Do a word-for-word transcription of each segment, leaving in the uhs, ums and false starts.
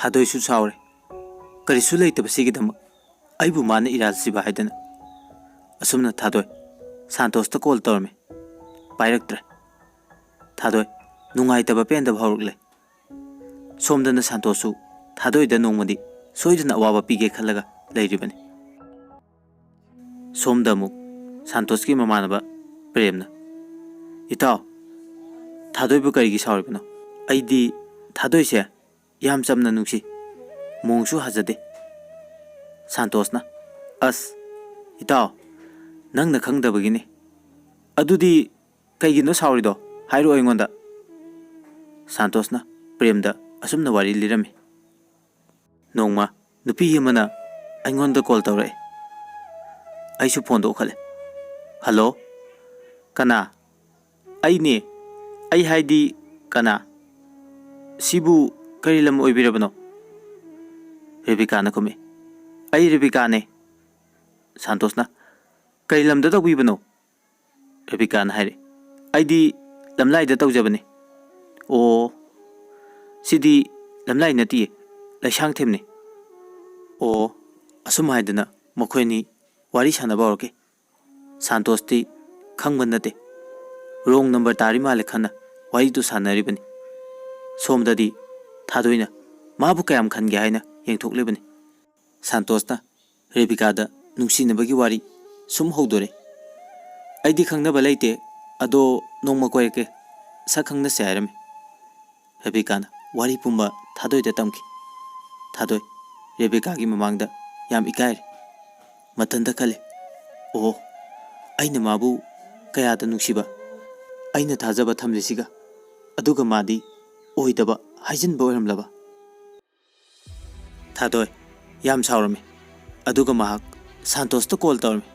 ꯊꯥꯗꯣꯏꯁꯨ ꯁꯥꯎꯔꯦ꯫ ꯀꯔꯤꯁꯨ ꯂꯩꯇꯕꯁꯤꯒꯤꯗꯃꯛ ꯑꯩꯕꯨ ꯃꯥꯅ ꯏꯔꯥꯜꯁꯤꯕ ꯍꯥꯏꯗꯅ꯫ ꯑꯁꯨꯝꯅ ꯊꯥꯗꯣꯏ ꯁꯥꯟꯇꯣꯁꯇ ꯀꯣꯜ ꯇꯧꯔꯝꯃꯤ꯫ ꯄꯥꯏꯔꯛꯇ꯭ꯔꯦ꯫ ꯊꯥꯗꯣꯏ ꯅꯨꯡꯉꯥꯏꯇꯕ ꯄꯦꯟꯗꯕ ꯍꯧꯔꯛꯂꯦ꯫ ꯁꯣꯝꯗꯅ ꯁꯥꯟꯇꯣꯁꯁꯨ ꯊꯥꯗꯣꯏꯗ ꯅꯣꯡꯃꯗꯤ ꯁꯣꯏꯗꯅ ꯑꯋꯥꯕ ꯄꯤꯒꯦ ꯈꯜꯂꯒ ꯂꯩꯔꯤꯕꯅꯤ꯫ ꯁꯣꯝꯗ ꯑꯃꯨꯛ ꯁꯥꯟꯇꯣꯁꯀꯤ ꯃꯃꯥꯟꯅꯕ ꯄ꯭ꯔꯦꯝꯅ, "ꯏꯇꯥꯎ, ꯊꯥꯗꯣꯏꯕꯨ ꯀꯔꯤꯒꯤ ꯁꯥꯎꯔꯤꯕꯅꯣ? ꯑꯩꯗꯤ ꯊꯥꯗꯣꯏꯁꯦ ꯌꯥꯝ ꯆꯝꯅ ꯅꯨꯡꯁꯤ, ꯃꯣꯡꯁꯨ ꯍꯥꯖꯗꯦ꯫" ꯁꯥꯟꯇꯣꯁꯅ, "ꯑꯁ, ꯏꯇꯥꯎ, ꯅꯪꯅ ꯈꯪꯗꯕꯒꯤꯅꯤ꯫ ꯑꯗꯨꯗꯤ ꯀꯩꯒꯤꯅꯣ ꯁꯥꯎꯔꯤꯗꯣ? ꯍꯥꯏꯔꯛꯑꯣ ꯑꯩꯉꯣꯟꯗ꯫" ꯁꯥꯟꯇꯣꯁꯅ ꯄ꯭ꯔꯦꯝꯗ ꯑꯁꯨꯝꯅ ꯋꯥꯔꯤ ꯂꯤꯔꯝꯃꯤ꯫ ꯅꯣꯡꯃ ꯅꯨꯄꯤ ꯑꯃꯅ ꯑꯩꯉꯣꯟꯗ ꯀꯣꯜ ꯇꯧꯔꯛꯑꯦ꯫ ꯑꯩꯁꯨ ꯐꯣꯟꯗꯣ ꯎꯈꯠꯂꯦ꯫ "ꯍꯜꯂꯣ? ꯀꯅꯥ?" "ꯑꯩꯅꯦ꯫ ꯑꯩ ꯍꯥꯏꯗꯤ ꯀꯅꯥ? ꯁꯤꯕꯨ ꯀꯔꯤ ꯂꯝ ꯑꯣꯏꯕꯤꯔꯕꯅꯣ?" ꯔꯦꯕꯤꯀꯥꯅ ꯈꯨꯝꯃꯤ꯫ "ꯑꯩ ꯔꯦꯕꯤꯀꯥꯅꯦ꯫" ꯁꯥꯟꯇꯣꯁꯅ, "ꯀꯔꯤ ꯂꯝꯗ ꯇꯧꯕꯤꯕꯅꯣ?" ꯔꯦꯕꯤꯀꯥꯅ ꯍꯥꯏꯔꯦ꯫ "ꯑꯩꯗꯤ ꯂꯝꯂꯥꯏꯗ ꯇꯧꯖꯕꯅꯤ꯫" "ꯑꯣ, ꯁꯤꯗꯤ ꯂꯝꯂꯥꯏ ꯅꯠꯇꯤꯌꯦ, ꯂꯩꯁꯥꯡꯊꯦꯝꯅꯤ꯫" ꯑꯣ, ꯑꯁꯨꯝ ꯍꯥꯏꯗꯅ ꯃꯈꯣꯏ ꯑꯅꯤ ꯋꯥꯔꯤ ꯁꯥꯟꯅꯕ ꯍꯧꯔꯛꯈꯤ꯫ ꯁꯥꯟꯇꯣꯁꯇꯤ ꯈꯪꯕ ꯅꯠꯇꯦ, ꯔꯣꯡ ꯅꯝꯕꯔ ꯇꯥꯔꯤ ꯃꯥꯜꯂꯦ ꯈꯟꯅ ꯋꯥꯔꯤꯗꯨ ꯁꯥꯟꯅꯔꯤꯕꯅꯤ꯫ ꯁꯣꯝꯗꯗꯤ ꯊꯥꯗꯣꯏꯅ ꯃꯥꯕꯨ ꯀꯌꯥꯝ ꯈꯟꯒꯦ ꯍꯥꯏꯅ ꯌꯦꯡꯊꯣꯛꯂꯤꯕꯅꯤ꯫ ꯁꯥꯟꯇꯣꯁꯅ ꯔꯦꯕꯤꯀꯥꯗ ꯅꯨꯡꯁꯤꯅꯕꯒꯤ ꯋꯥꯔꯤ ꯁꯨꯝ ꯍꯧꯗꯣꯔꯦ꯫ "ꯑꯩꯗꯤ ꯈꯪꯅꯕ ꯂꯩꯇꯦ, ꯑꯗꯣ ꯅꯣꯡꯃ ꯀꯣꯏꯔꯛꯀꯦ, ꯁꯛ ꯈꯪꯅꯁꯦ" ꯍꯥꯏꯔꯝꯃꯤ꯫ ꯔꯦꯕꯤꯀꯥꯅ ꯋꯥꯔꯤ ꯄꯨꯝꯕ ꯊꯥꯗꯣꯏꯗ ꯇꯝꯈꯤ꯫ ꯊꯥꯗꯣꯏ ꯔꯦꯕꯤꯀꯥꯒꯤ ꯃꯃꯥꯡꯗ ꯌꯥꯝ ꯏꯀꯥꯏꯔꯦ꯫ ꯃꯊꯟꯇ ꯈꯜꯂꯤ, "ꯑꯣ, ꯑꯩꯅ ꯃꯥꯕꯨ ꯀꯌꯥꯗ ꯅꯨꯡꯁꯤꯕ, ꯑꯩꯅ ꯊꯥꯖꯕ ꯊꯝꯂꯤꯁꯤꯒ, ꯑꯗꯨꯒ ꯃꯥꯗꯤ ꯑꯣꯏꯗꯕ ꯍꯥꯏꯖꯤꯟꯕ ꯑꯣꯏꯔꯝꯂꯕ?" ꯊꯥꯗꯣꯏ ꯌꯥꯝ ꯁꯥꯎꯔꯝꯃꯤ꯫ ꯑꯗꯨꯒ ꯃꯍꯥꯛ ꯁꯥꯟꯇꯣꯁꯇ ꯀꯣꯜ ꯇꯧꯔꯝꯃꯤ꯫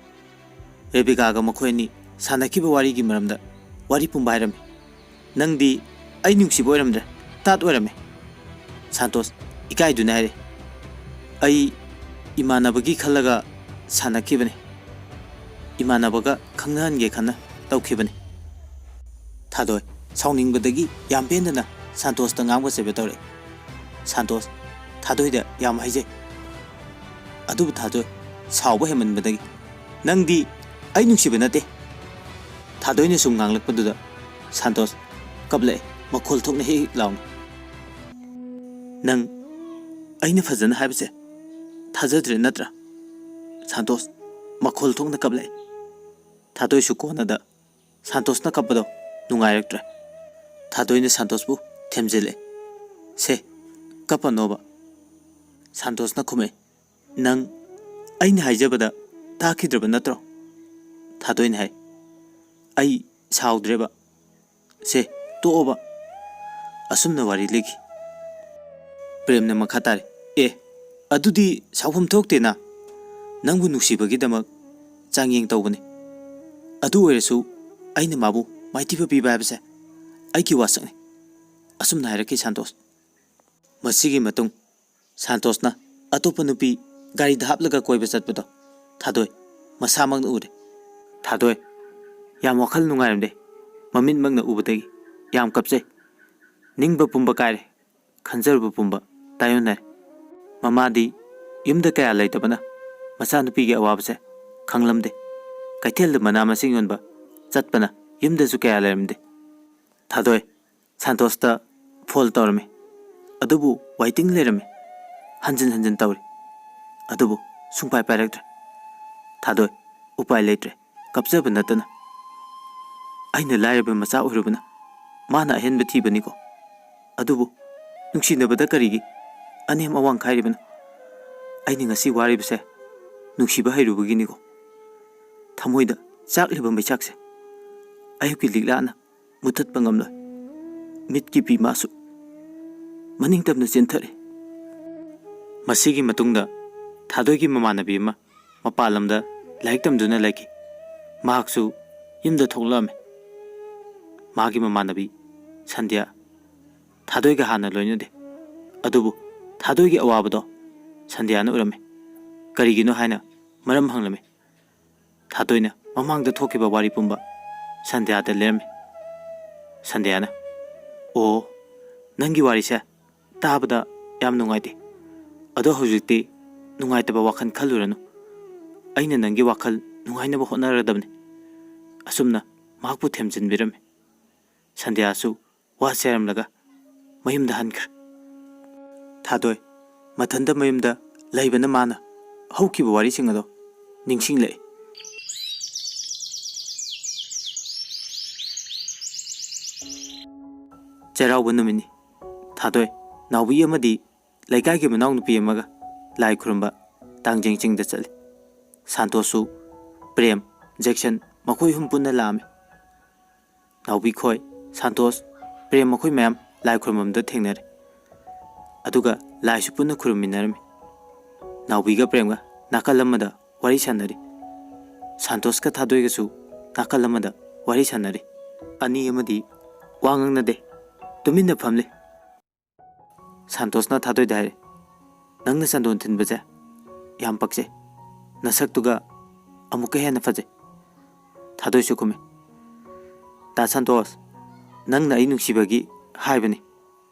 ꯔꯦꯕꯤꯀꯥꯒ ꯃꯈꯣꯏ ꯑꯅꯤ ꯁꯥꯟꯅꯈꯤꯕ ꯋꯥꯔꯤꯒꯤ ꯃꯔꯝꯗ ꯋꯥꯔꯤ ꯄꯨꯝꯕ ꯍꯥꯏꯔꯝꯃꯤ꯫ "ꯅꯪꯗꯤ ꯑꯩ ꯅꯨꯡꯁꯤꯕ ꯑꯣꯏꯔꯝꯗ꯭ꯔꯦ, ꯇꯥꯠ ꯑꯣꯏꯔꯝꯃꯦ꯫" ꯁꯥꯟꯇꯣꯁ ꯏꯀꯥꯏꯗꯨꯅ ꯍꯥꯏꯔꯦ, "ꯑꯩ ꯏꯃꯥꯟꯅꯕꯒꯤ ꯈꯜꯂꯒ ꯁꯥꯟꯅꯈꯤꯕꯅꯤ, ꯏꯃꯥꯟꯅꯕꯒ ꯈꯪꯅꯍꯟꯒꯦ ꯈꯟꯅ ꯇꯧꯈꯤꯕꯅꯤ꯫" ꯊꯥꯗꯣꯏ ꯁꯥꯎꯅꯤꯡꯕꯗꯒꯤ ꯌꯥꯝ ꯄꯦꯟꯗꯅ ꯁꯥꯟꯇꯣꯁꯇ ꯉꯥꯡꯕ ꯆꯩꯕ ꯇꯧꯔꯛꯏ꯫ ꯁꯥꯟꯇꯣꯁ ꯊꯥꯗꯣꯏꯗ ꯌꯥꯝ ꯍꯥꯏꯖꯩ꯫ ꯑꯗꯨꯕꯨ ꯊꯥꯗꯣꯏ ꯁꯥꯎꯕ ꯍꯦꯟꯃꯟꯕꯗꯒꯤ, "ꯅꯪꯗꯤ ꯑꯩ ꯅꯨꯡꯁꯤꯕ ꯅꯠꯇꯦ!" ꯊꯥꯗꯣꯏꯅ ꯁꯨꯝ ꯉꯥꯡꯂꯛꯄꯗꯨꯗ ꯁꯥꯟꯇꯣꯁ ꯀꯞꯂꯛꯑꯦ, ꯃꯈꯣꯜ ꯊꯣꯛꯅ ꯍꯤꯛ ꯍꯤꯛ ꯂꯥꯎꯅ꯫ "ꯅꯪ ꯑꯩꯅ ꯐꯖꯅ ꯍꯥꯏꯕꯁꯦ ꯊꯥꯖꯗ꯭ꯔꯦ ꯅꯠꯇ꯭ꯔꯥ?" ꯁꯥꯟꯇꯣꯁ ꯃꯈꯣꯜ ꯊꯣꯛꯅ ꯀꯞꯂꯛꯑꯦ꯫ ꯊꯥꯗꯣꯏꯁꯨ ꯀꯣꯟꯅꯗ ꯁꯥꯟꯇꯣꯁꯅ ꯀꯞꯄꯗꯣ ꯅꯨꯡꯉꯥꯏꯔꯛꯇ꯭ꯔꯦ꯫ ꯊꯥꯗꯣꯏꯅ ꯁꯥꯟꯇꯣꯁꯄꯨ ꯊꯦꯝꯖꯤꯜꯂꯦ꯫ "ꯁꯦ, ꯀꯞꯄꯅꯣꯕ꯫" ꯁꯥꯟꯇꯣꯁꯅ ꯈꯨꯝꯃꯛꯑꯦ, "ꯅꯪ ꯑꯩꯅ ꯍꯥꯏꯖꯕꯗ ꯇꯥꯈꯤꯗ꯭ꯔꯕ ꯅꯠꯇ꯭ꯔꯣ?" ꯊꯥꯗꯣꯏꯅ ꯍꯥꯏ, "ꯑꯩ ꯁꯥꯎꯗ꯭ꯔꯦꯕ꯫ ꯁꯦ, ꯇꯣꯛꯑꯣꯕ꯫" ꯑꯁꯨꯝꯅ ꯋꯥꯔꯤ ꯂꯤꯈꯤ꯫ ꯄ꯭ꯔꯦꯝꯅ ꯃꯈꯥ ꯇꯥꯔꯦ, "ꯑꯦ, ꯑꯗꯨꯗꯤ ꯁꯥꯎꯐꯝ ꯊꯣꯛꯇꯦꯅ꯫ ꯅꯪꯕꯨ ꯅꯨꯡꯁꯤꯕꯒꯤꯗꯃꯛ ꯆꯥꯡꯌꯦꯡ ꯇꯧꯕꯅꯤ꯫ ꯑꯗꯨ ꯑꯣꯏꯔꯁꯨ ꯑꯩꯅ ꯃꯥꯕꯨ ꯃꯥꯏꯊꯤꯕ ꯄꯤꯕ ꯍꯥꯏꯕꯁꯦ ꯑꯩꯒꯤ ꯋꯥꯁꯛꯅꯤ꯫" ꯑꯁꯨꯝꯅ ꯍꯥꯏꯔꯛꯈꯤ ꯁꯥꯟꯇꯣꯁ꯫ ꯃꯁꯤꯒꯤ ꯃꯇꯨꯡ ꯁꯥꯟꯇꯣꯁꯅ ꯑꯇꯣꯞꯄ ꯅꯨꯄꯤ ꯒꯥꯔꯤꯗ ꯍꯥꯞꯂꯒ ꯀꯣꯏꯕ ꯆꯠꯄꯗꯣ ꯊꯥꯗꯣꯏ ꯃꯁꯥꯃꯛꯅ ꯎꯔꯦ꯫ ꯊꯥꯗꯣꯏ ꯌꯥꯝ ꯋꯥꯈꯜ ꯅꯨꯡꯉꯥꯏꯔꯝꯗꯦ꯫ ꯃꯃꯤꯠꯃꯛꯅ ꯎꯕꯗꯒꯤ ꯌꯥꯝ ꯀꯞꯆꯩ꯫ ꯅꯤꯡꯕ ꯄꯨꯝꯕ ꯀꯥꯏꯔꯦ, ꯈꯟꯖꯔꯨꯕ ꯄꯨꯝꯕ ꯇꯥꯏꯑꯣꯟꯅꯔꯦ꯫ ꯃꯃꯥꯗꯤ ꯌꯨꯝꯗ ꯀꯌꯥ ꯂꯩꯇꯕꯅ ꯃꯆꯥꯅꯨꯄꯤꯒꯤ ꯑꯋꯥꯕꯁꯦ ꯈꯪꯂꯝꯗꯦ꯫ ꯀꯩꯊꯦꯜꯗ ꯃꯅꯥ ꯃꯁꯤꯡ ꯌꯣꯟꯕ ꯆꯠꯄꯅ ꯌꯨꯝꯗꯁꯨ ꯀꯌꯥ ꯂꯩꯔꯝꯗꯦ꯫ ꯊꯥꯗꯣꯏ ꯁꯥꯟꯇꯣꯁꯇ ꯐꯣꯟ ꯇꯧꯔꯝꯃꯤ, ꯑꯗꯨꯕꯨ ꯋꯥꯏꯇꯤꯡ ꯂꯩꯔꯝꯃꯤ꯫ ꯍꯟꯖꯤꯟ ꯍꯟꯖꯤꯟ ꯇꯧꯔꯤ, ꯑꯗꯨꯕꯨ ꯁꯨꯡꯄꯥꯏ ꯄꯥꯏꯔꯛꯇ꯭ꯔꯦ꯫ ꯊꯥꯗꯣꯏ ꯎꯄꯥꯏ ꯂꯩꯇ꯭ꯔꯦ, ꯀꯞꯆꯕ ꯅꯠꯇꯅ꯫ ꯑꯩꯅ ꯂꯥꯏꯔꯕ ꯃꯆꯥ ꯑꯣꯏꯔꯨꯕꯅ ꯃꯥꯅ ꯑꯍꯦꯟꯕ ꯊꯤꯕꯅꯤꯀꯣ꯫ ꯑꯗꯨꯕꯨ ꯅꯨꯡꯁꯤꯅꯕꯗ ꯀꯔꯤꯒꯤ ꯑꯅꯦꯝ ꯑꯋꯥꯡ ꯈꯥꯏꯔꯤꯕꯅꯣ? ꯑꯩꯅ ꯉꯁꯤ ꯋꯥꯔꯤꯕꯁꯦ ꯅꯨꯡꯁꯤꯕ ꯍꯩꯔꯨꯕꯒꯤꯅꯤꯀꯣ꯫ ꯊꯃꯣꯏꯗ ꯆꯥꯛꯂꯤꯕ ꯃꯩꯆꯥꯛꯁꯦ ꯑꯌꯨꯛꯀꯤ ꯂꯤꯛꯂꯥꯅ ꯃꯨꯊꯠꯄ ꯉꯝꯂꯣꯏ꯫ ꯃꯤꯠꯀꯤ ꯄꯤꯃꯥꯁꯨ ꯃꯅꯤꯡ ꯇꯝꯅ ꯆꯦꯟꯊꯔꯦ꯫ ꯃꯁꯤꯒꯤ ꯃꯇꯨꯡꯗ ꯊꯥꯗꯣꯏꯒꯤ ꯃꯃꯥꯟꯅꯕꯤ ꯑꯃ ꯃꯄꯥꯟ ꯂꯝꯗ ꯂꯥꯏꯔꯤꯛ ꯇꯝꯗꯨꯅ ꯂꯩꯈꯤ꯫ ꯃꯍꯥꯛꯁꯨ ꯌꯨꯝꯗ ꯊꯣꯛꯂꯛꯑꯝꯃꯤ꯫ ꯃꯥꯒꯤ ꯃꯃꯥꯟꯅꯕꯤ ꯁꯟꯙ꯭ꯌꯥ ꯊꯥꯗꯣꯏꯒ ꯍꯥꯟꯅ ꯂꯣꯏꯅꯗꯦ꯫ ꯑꯗꯨꯕꯨ ꯊꯥꯗꯣꯏꯒꯤ ꯑꯋꯥꯕꯗꯣ ꯁꯟꯙ꯭ꯌꯥꯅ ꯎꯔꯝꯃꯤ꯫ ꯀꯔꯤꯒꯤꯅꯣ ꯍꯥꯏꯅ ꯃꯔꯝ ꯍꯪꯂꯝꯃꯤ꯫ ꯊꯥꯗꯣꯏꯅ ꯃꯃꯥꯡꯗ ꯊꯣꯛꯈꯤꯕ ꯋꯥꯔꯤ ꯄꯨꯝꯕ ꯁꯟꯙ꯭ꯌꯥꯗ ꯂꯤꯔꯝꯃꯤ꯫ ꯁꯟꯙ꯭ꯌꯥꯅ, "ꯑꯣ, ꯅꯪꯒꯤ ꯋꯥꯔꯤꯁꯦ ꯇꯥꯕꯗ ꯌꯥꯝ ꯅꯨꯡꯉꯥꯏꯇꯦ꯫ ꯑꯗꯣ ꯍꯧꯖꯤꯛꯇꯤ ꯅꯨꯡꯉꯥꯏꯇꯕ ꯋꯥꯈꯜ ꯈꯜꯂꯨꯔꯅꯨ꯫ ꯑꯩꯅ ꯅꯪꯒꯤ ꯋꯥꯈꯜ ꯅꯨꯡꯉꯥꯏꯅꯕ ꯍꯣꯠꯅꯔꯗꯕꯅꯤ꯫ ꯑꯁꯨꯝꯅ ꯃꯍꯥꯛꯄꯨ ꯊꯦꯝꯖꯤꯟꯕꯤꯔꯝꯃꯤ꯫ ꯁꯟꯙ꯭ꯌꯥꯁꯨ ꯋꯥ ꯆꯥꯏꯔꯝꯂꯒ ꯃꯌꯨꯝꯗ ꯍꯟꯈ꯭ꯔꯦ꯫ ꯊꯥꯗꯣꯏ ꯃꯊꯟꯇ ꯃꯌꯨꯝꯗ ꯂꯩꯕꯅ ꯃꯥꯅ ꯍꯧꯈꯤꯕ ꯋꯥꯔꯤꯁꯤꯡ ꯑꯗꯣ ꯅꯤꯡꯁꯤꯡꯂꯛꯏ꯫ ꯆꯩꯔꯥꯎꯕ ꯅꯨꯃꯤꯠꯅꯤ꯫ ꯊꯥꯗꯣꯏ, ꯅꯥꯎꯕꯤ ꯑꯃꯗꯤ ꯂꯩꯀꯥꯏꯒꯤ ꯃꯅꯥꯎꯅꯨꯄꯤ ꯑꯃꯒ ꯂꯥꯏ ꯈꯨꯔꯨꯝꯕ ꯇꯥꯡꯖꯤꯡ ꯆꯤꯡꯗ ꯆꯠꯂꯤ꯫ ꯁꯥꯟꯇꯣꯁꯁꯨ, ꯄ꯭ꯔꯦꯝ, ꯖꯦꯛꯁꯟ ꯃꯈꯣꯏ ꯑꯍꯨꯝ ꯄꯨꯟꯅ ꯂꯥꯛꯑꯝꯃꯤ꯫ ꯅꯥꯎꯕꯤ ꯈꯣꯏ, ꯁꯥꯟꯇꯣꯁ, ꯄ꯭ꯔꯦꯝ ꯃꯈꯣꯏ ꯃꯌꯥꯝ ꯂꯥꯏ ꯈꯨꯔꯨꯝꯐꯝꯗ ꯊꯦꯡꯅꯔꯦ꯫ ꯑꯗꯨꯒ ꯂꯥꯏꯁꯨ ꯄꯨꯟꯅ ꯈꯨꯔꯨꯝꯃꯤꯟꯅꯔꯝꯃꯤ꯫ ꯅꯥꯎꯕꯤꯒ ꯄ꯭ꯔꯦꯝꯒ ꯅꯥꯀꯜ ꯑꯃꯗ ꯋꯥꯔꯤ ꯁꯥꯟꯅꯔꯤ꯫ ꯁꯥꯟꯇꯣꯁꯀ ꯊꯥꯗꯣꯏꯒꯁꯨ ꯅꯥꯀꯜ ꯑꯃꯗ ꯋꯥꯔꯤ ꯁꯥꯟꯅꯔꯤ꯫ ꯑꯅꯤ ꯑꯃꯗꯤ ꯋꯥ ꯉꯥꯡꯅꯗꯦ, ꯇꯨꯃꯤꯟꯅ ꯐꯝꯂꯤ꯫ ꯁꯥꯟꯇꯣꯁꯅ ꯊꯥꯗꯣꯏꯗ ꯍꯥꯏꯔꯦ, "ꯅꯪꯅ ꯆꯟꯗꯣꯟ ꯊꯤꯟꯕꯁꯦ ꯌꯥꯝ ꯄꯛꯆꯩ꯫ ꯅꯁꯛꯇꯨꯒ ꯑꯃꯨꯛꯀ ꯍꯦꯟꯅ ꯐꯖꯩ꯫" ꯊꯥꯗꯣꯏꯁꯨ ꯈꯨꯝꯃꯤ, "ꯗꯥ ꯁꯥꯟꯇꯣꯁ, ꯅꯪꯅ ꯑꯩ ꯅꯨꯡꯁꯤꯕꯒꯤ ꯍꯥꯏꯕꯅꯤ꯫"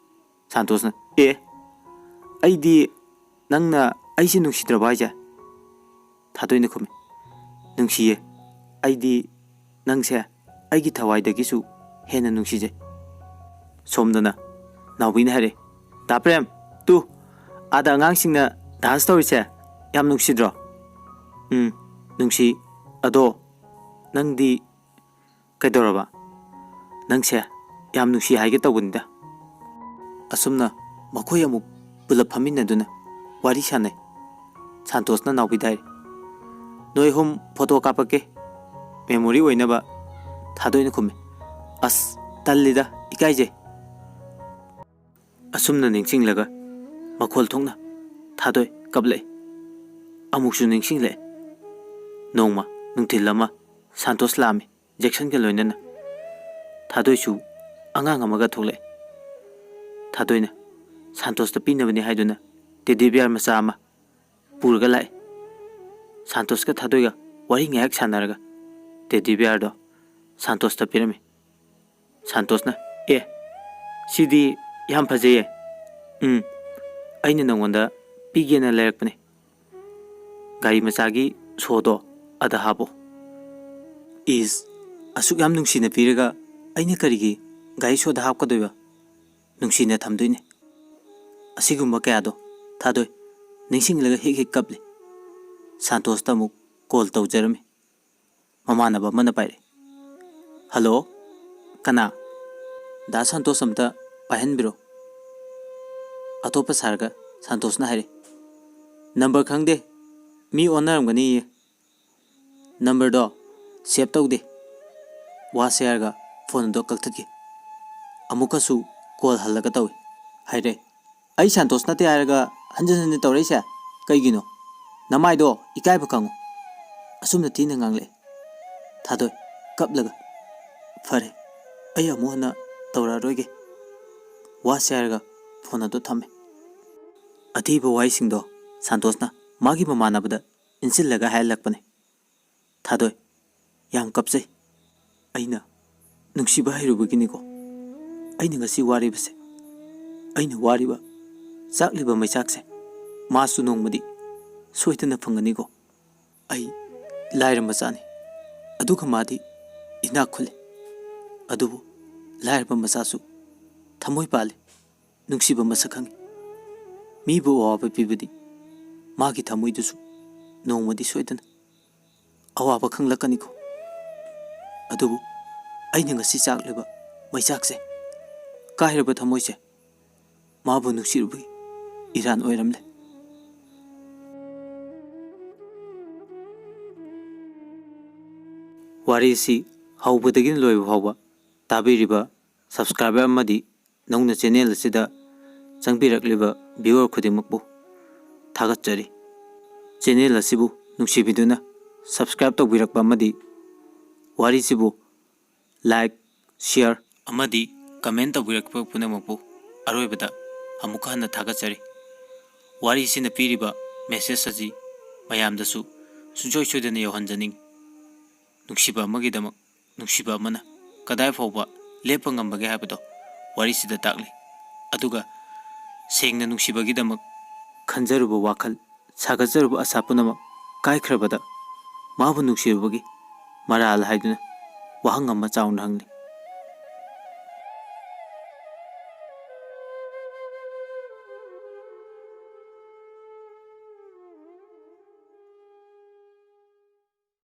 ꯁꯥꯟꯇꯣꯁꯅ, "ꯑꯦ, ꯑꯩꯗꯤ ꯅꯪꯅ ꯑꯩꯁꯦ ꯅꯨꯡꯁꯤꯗ꯭ꯔꯕ ꯍꯥꯏꯁꯦ?" ꯊꯥꯗꯣꯏꯅ ꯈꯨꯝꯃꯤ, "ꯅꯨꯡꯁꯤꯌꯦ꯫ ꯑꯩꯗꯤ ꯅꯪꯁꯦ ꯑꯩꯒꯤ ꯊꯋꯥꯏꯗꯒꯤꯁꯨ ꯍꯦꯟꯅ ꯅꯨꯡꯁꯤꯖꯩ꯫" ꯁꯣꯝꯗꯅ ꯅꯥꯎꯕꯤꯅ ꯍꯥꯏꯔꯦ, "ꯗꯥ ꯄ꯭ꯔꯦꯝ, ꯇꯨ, ꯑꯥꯗ ꯑꯉꯥꯡꯁꯤꯡꯅ ꯗꯥꯟꯁ ꯇꯧꯔꯤꯁꯦ ꯌꯥꯝ ꯅꯨꯡꯁꯤꯗ꯭ꯔꯣ?" "ꯎꯝ, ꯅꯨꯡꯁꯤ꯫ ꯑꯗꯣ ꯅꯪꯗꯤ ꯀꯩꯗꯧꯔꯕ? ꯅꯪꯁꯦ ꯌꯥꯝ ꯅꯨꯡꯁꯤ ꯍꯥꯏꯒꯦ ꯇꯧꯕꯅꯤꯗ꯫" ꯑꯁꯨꯝꯅ ꯃꯈꯣꯏ ꯑꯃꯨꯛ ꯄꯨꯂꯞ ꯐꯝꯃꯤꯟꯅꯗꯨꯅ ꯋꯥꯔꯤ ꯁꯥꯟꯅꯩ꯫ ꯁꯥꯟꯇꯣꯁꯅ ꯅꯥꯎꯕꯤꯗ ꯍꯥꯏꯔꯦ, "ꯅꯣꯏ ꯑꯍꯨꯝ ꯐꯣꯇꯣ ꯀꯥꯞꯄꯛꯀꯦ, ꯃꯦꯃꯣꯔꯤ ꯑꯣꯏꯅꯕ꯫" ꯊꯥꯗꯣꯏꯅ ꯈꯨꯝꯃꯤ, "ꯑꯁ, ꯇꯜꯂꯤꯗ, ꯏꯀꯥꯏꯖꯩ꯫" ꯑꯁꯨꯝꯅ ꯅꯤꯡꯁꯤꯡꯂꯒ ꯃꯈꯣꯜ ꯊꯣꯛꯅ ꯊꯥꯗꯣꯏ ꯀꯞꯂꯛꯏ꯫ ꯑꯃꯨꯛꯁꯨ ꯅꯤꯡꯁꯤꯡꯂꯛꯏ꯫ ꯅꯣꯡꯃ ꯅꯨꯡꯊꯤꯜ ꯑꯃ ꯁꯥꯟꯇꯣꯁ ꯂꯥꯛꯑꯝꯃꯤ꯫ ꯖꯦꯛꯁꯟꯒ ꯂꯣꯏꯅꯅ꯫ ꯊꯥꯗꯣꯏꯁꯨ ꯑꯉꯥꯡ ꯑꯃꯒ ꯊꯣꯛꯂꯛꯑꯦ꯫ ꯊꯥꯗꯣꯏꯅ ꯁꯥꯟꯇꯣꯁꯇ ꯄꯤꯅꯕꯅꯤ ꯍꯥꯏꯗꯨꯅ ꯇꯦꯗꯤ ꯕꯤꯌꯥꯔ ꯃꯆꯥ ꯑꯃ ꯄꯨꯔꯒ ꯂꯥꯛꯑꯦ꯫ ꯁꯥꯟꯇꯣꯁꯀ ꯊꯥꯗꯣꯏꯒ ꯋꯥꯔꯤ ꯉꯥꯏꯍꯥꯛ ꯁꯥꯟꯅꯔꯒ ꯇꯦꯗꯤ ꯕꯤꯌꯥꯔꯗꯣ ꯁꯥꯟꯇꯣꯁꯇ ꯄꯤꯔꯝꯃꯤ꯫ ꯁꯥꯟꯇꯣꯁꯅ, "ꯑꯦ, ꯁꯤꯗꯤ ꯌꯥꯝ ꯐꯖꯩꯌꯦ꯫ ꯎꯝ, ꯑꯩꯅ ꯅꯉꯣꯟꯗ ꯄꯤꯒꯦꯅ ꯂꯩꯔꯛꯄꯅꯦ꯫ ꯒꯥꯔꯤ ꯃꯆꯥꯒꯤ ꯁꯣꯗꯣ ꯑꯗ ꯍꯥꯞꯄꯣ꯫ ꯏꯁ, ꯑꯁꯨꯛ ꯌꯥꯝ ꯅꯨꯡꯁꯤꯅ ꯄꯤꯔꯒ ꯑꯩꯅ ꯀꯔꯤꯒꯤ ꯒꯥꯔꯤ ꯁꯣꯗ ꯍꯥꯞꯀꯗꯣꯏꯕ? ꯅꯨꯡꯁꯤꯅ ꯊꯝꯗꯣꯏꯅꯦ꯫ ꯑꯁꯤꯒꯨꯝꯕ ꯀꯌꯥꯗꯣ ꯊꯥꯗꯣꯏ ꯅꯤꯡꯁꯤꯡꯂꯒ ꯍꯦꯛ ꯍꯦꯛ ꯀꯞꯂꯤ꯫ ꯁꯥꯟꯇꯣꯁꯇ ꯑꯃꯨꯛ ꯀꯣꯜ ꯇꯧꯖꯔꯝꯃꯤ꯫ ꯃꯃꯥꯟꯅꯕ ꯑꯃꯅ ꯄꯥꯏꯔꯛꯏ꯫ "ꯍꯜꯂꯣ, ꯀꯅꯥ?" "ꯗꯥ ꯁꯥꯟꯇꯣꯁ ꯑꯝꯇ ꯄꯥꯏꯍꯟꯕꯤꯔꯣ꯫" ꯑꯇꯣꯞꯄ ꯁꯥꯔꯒ ꯁꯥꯟꯇꯣꯁꯅ ꯍꯥꯏꯔꯛꯏ꯫ "ꯅꯝꯕꯔ ꯈꯪꯗꯦ, ꯃꯤ ꯑꯣꯟꯅꯔꯝꯒꯅꯤꯌꯦ꯫ ꯅꯝꯕꯔꯗꯣ ꯁꯦꯞ ꯇꯧꯗꯦ꯫" ꯋꯥꯁꯦ ꯍꯥꯏꯔꯒ ꯐꯣꯟ ꯑꯗꯣ ꯀꯛꯊꯠꯈꯤ꯫ ꯑꯃꯨꯛꯀꯁꯨ ꯀꯣꯜ ꯍꯜꯂꯒ ꯇꯧꯏ꯫ ꯍꯥꯏꯔꯦ, "ꯑꯩ ꯁꯥꯟꯇꯣꯁ ꯅꯠꯇꯦ ꯍꯥꯏꯔꯒ ꯍꯟꯖꯤꯟ ꯍꯟꯖꯤꯟ ꯇꯧꯔꯛꯏꯁꯦ ꯀꯩꯒꯤꯅꯣ? ꯅꯃꯥꯏꯗꯣ ꯏꯀꯥꯏꯕ ꯈꯪꯉꯨ꯫" ꯑꯁꯨꯝꯅ ꯊꯤꯅ ꯉꯥꯡꯂꯛꯑꯦ꯫ ꯊꯥꯗꯣꯏ, ꯀꯞꯂꯒ, "ꯐꯔꯦ, ꯑꯩ ꯑꯃꯨꯛ ꯍꯟꯅ ꯇꯧꯔꯛꯑꯔꯣꯏꯒꯦ꯫" ꯋꯥꯁꯦ ꯍꯥꯏꯔꯒ ꯐꯣꯟ ꯑꯗꯨ ꯊꯝꯃꯦ꯫ ꯑꯊꯤꯕ ꯋꯥꯍꯩꯁꯤꯡꯗꯣ ꯁꯥꯟꯇꯣꯁꯅ ꯃꯥꯒꯤ ꯃꯃꯥꯟꯅꯕꯗ ꯏꯟꯁꯤꯜꯂꯒ ꯍꯥꯏꯍꯜꯂꯛꯄꯅꯦ꯫ ꯊꯥꯗꯣꯏ, ꯌꯥꯝ ꯀꯞꯆꯩ꯫ ꯑꯩꯅ ꯅꯨꯡꯁꯤꯕ ꯍꯩꯔꯨꯕꯒꯤꯅꯤꯀꯣ꯫ ꯑꯩꯅ ꯉꯁꯤ ꯋꯥꯔꯤꯕꯁꯦ, ꯑꯩꯅ ꯋꯥꯔꯤꯕ, ꯆꯥꯛꯂꯤꯕ ꯃꯩꯆꯥꯛꯁꯦ ꯃꯥꯁꯨ ꯅꯣꯡꯃꯗꯤ ꯁꯣꯏꯗꯅ ꯐꯪꯒꯅꯤꯀꯣ꯫ ꯑꯩ ꯂꯥꯏꯔ ꯃꯆꯥꯅꯤ, ꯑꯗꯨꯒ ꯃꯥꯗꯤ ꯏꯅꯥꯛ ꯈꯨꯜꯂꯤ꯫ ꯑꯗꯨꯕꯨ ꯂꯥꯏꯔꯕ ꯃꯆꯥꯁꯨ ꯊꯃꯣꯏ ꯄꯥꯜꯂꯤ, ꯅꯨꯡꯁꯤꯕ ꯃꯁꯛ ꯈꯪꯉꯤ꯫ ꯃꯤꯕꯨ ꯑꯋꯥꯕ ꯄꯤꯕꯗꯤ ꯃꯥꯒꯤ ꯊꯃꯣꯏꯗꯨꯁꯨ ꯅꯣꯡꯃꯗꯤ ꯁꯣꯏꯗꯅ ꯑꯋꯥꯕ ꯈꯪꯂꯛꯀꯅꯤꯀꯣ꯫ ꯑꯗꯨꯕꯨ ꯑꯩꯅ ꯉꯁꯤ ꯆꯥꯛꯂꯤꯕ ꯃꯩꯆꯥꯛꯁꯦ ꯀꯥꯏꯔꯕ ꯊꯃꯣꯏꯁꯦ ꯃꯥꯕꯨ ꯅꯨꯡꯁꯤꯔꯨꯕꯒꯤ ꯏꯔꯥꯟ ꯑꯣꯏꯔꯝꯂꯦ꯫" ꯋꯥꯔꯤꯁꯤ ꯍꯧꯕꯗꯒꯤꯅ ꯂꯣꯏꯕ ꯐꯥꯎꯕ ꯇꯥꯕꯤꯔꯤꯕ subscriber ꯑꯃꯗꯤ ꯅꯧꯅ channel ꯑꯁꯤꯗ ꯆꯪꯕꯤꯔꯛꯂꯤꯕ viewer ꯈꯨꯗꯤꯡꯃꯛꯄꯨ ꯊꯥꯒꯠꯆꯔꯤ꯫ Channel ꯑꯁꯤꯕꯨ ꯅꯨꯡꯁꯤꯕꯤꯗꯨꯅ subscribe ꯇꯧꯕꯤꯔꯛꯄ ꯑꯃꯗꯤ ꯋꯥꯔꯤꯁꯤꯕꯨ like, share ꯑꯃꯗꯤ comment ꯇꯧꯕꯤꯔꯛꯄ ꯄꯨꯝꯅꯃꯛꯄꯨ ꯑꯔꯣꯏꯕꯗ ꯑꯃꯨꯛꯀ ꯍꯟꯅ ꯊꯥꯒꯠꯆꯔꯤ꯫ ꯋꯥꯔꯤꯁꯤꯅ ꯄꯤꯔꯤꯕ message ꯑꯁꯤ ꯃꯌꯥꯝꯗꯁꯨ ꯁꯨꯡꯁꯣꯏ ꯁꯣꯏꯗꯅ ꯌꯧꯍꯟꯖꯅꯤꯡꯏ꯫ ꯅꯨꯡꯁꯤꯕ ꯑꯃꯒꯤꯗꯃꯛ ꯅꯨꯡꯁꯤꯕ ꯑꯃꯅ ꯀꯗꯥꯏ ꯐꯥꯎꯕ ꯂꯦꯞꯄ ꯉꯝꯕꯒꯦ ꯍꯥꯏꯕꯗꯣ ꯋꯥꯔꯤꯁꯤꯗ ꯇꯥꯛꯂꯤ꯫ ꯑꯗꯨꯒ ꯁꯦꯡꯅ ꯅꯨꯡꯁꯤꯕꯒꯤꯗꯃꯛ ꯈꯟꯖꯔꯨꯕ ꯋꯥꯈꯜ, ꯁꯥꯒꯠꯆꯔꯨꯕ ꯑꯁꯥ ꯄꯨꯝꯅꯃꯛ ꯀꯥꯏꯈ꯭ꯔꯕꯗ ꯃꯥꯕꯨ ꯅꯨꯡꯁꯤꯔꯨꯕꯒꯤ ꯃꯔꯥꯜ ꯍꯥꯏꯗꯨꯅ ꯋꯥꯍꯪ ꯑꯃ ꯆꯥꯎꯅ ꯍꯪꯂꯤ꯫